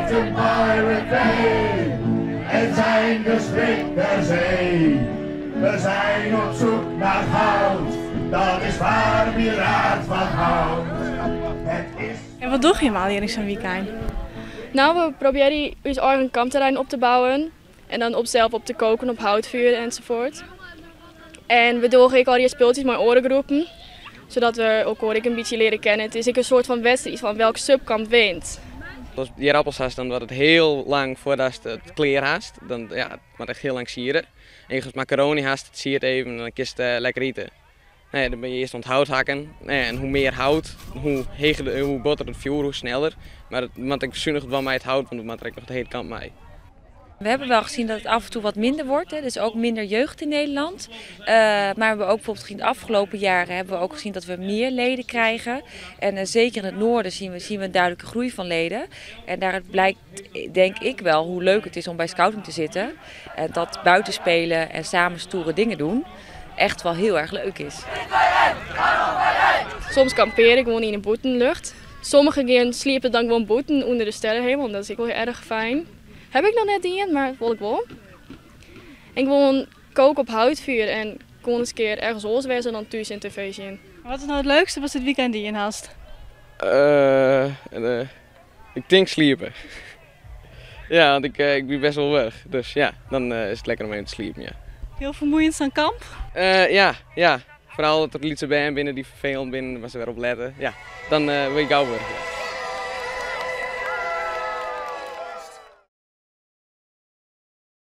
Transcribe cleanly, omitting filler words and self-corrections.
De Pirate Bay en zijn de schrik der zee. We zijn op zoek naar goud, dat is waar piraat van houdt. Het is En wat doch jim allegear yn sa'n wykein? Nou, we probearje ús eigen kampterrein op te bouwen en dan op sels op te koken op houtvuur enzovoort. En we dogge ek allegear spultsjes mei oare groepen, sadat we elkoar ek in bytsje leare kennen. It is ek in soart fan wedstriid fan welk subkamp wint. As ierdappels hast, dan duorret it hiel lang foardatst it klear hast. Dan, ja, it moat echt hiel lang siere. En ast makarony hast, it siert even en dan kinst lekker ite. No ja, dan binne je earst oan it hout hakken. No ja, en hoe mear hout, hoe heger, hoe botter it fjoer, hoe sneller. Mar it moat ek sunich dwaan mei it hout, want it moat der ek noch de hiele kant mei. We hebben wel gezien dat het af en toe wat minder wordt. Hè. Dus ook minder jeugd in Nederland. Maar we hebben ook bijvoorbeeld gezien de afgelopen jaren hebben we ook gezien dat we meer leden krijgen. En zeker in het noorden zien we een duidelijke groei van leden. En daaruit blijkt, denk ik wel, hoe leuk het is om bij scouting te zitten. En dat buitenspelen en samen stoere dingen doen echt wel heel erg leuk is. Soms kampear ik gewoan yn 'e bûtenlucht. Sommige kearen sliepe dan gewoan bûten ûnder de sterrenhemel. Dat is ek wol hiel erch fijn. Haw ik noch net dien, mar wol ik wol. En gewoan koke op houtvuur en gewoan ris in kear ergens oars wêze dan thús en tv sjen. Wat is no it leukste watst dit wykein dien hast? Ik tink sliepe. Ja, want ik bin bêst wol wurch. Dus ja, dan is it lekker om even te sliepen, ja. Hiel fermoeiend sa'n kamp? Ja, ja. Foaral as der lytse bern binne dy't ferfelend binne, moatst der wer op lette. Ja, dan wurd je gau wurch, ja.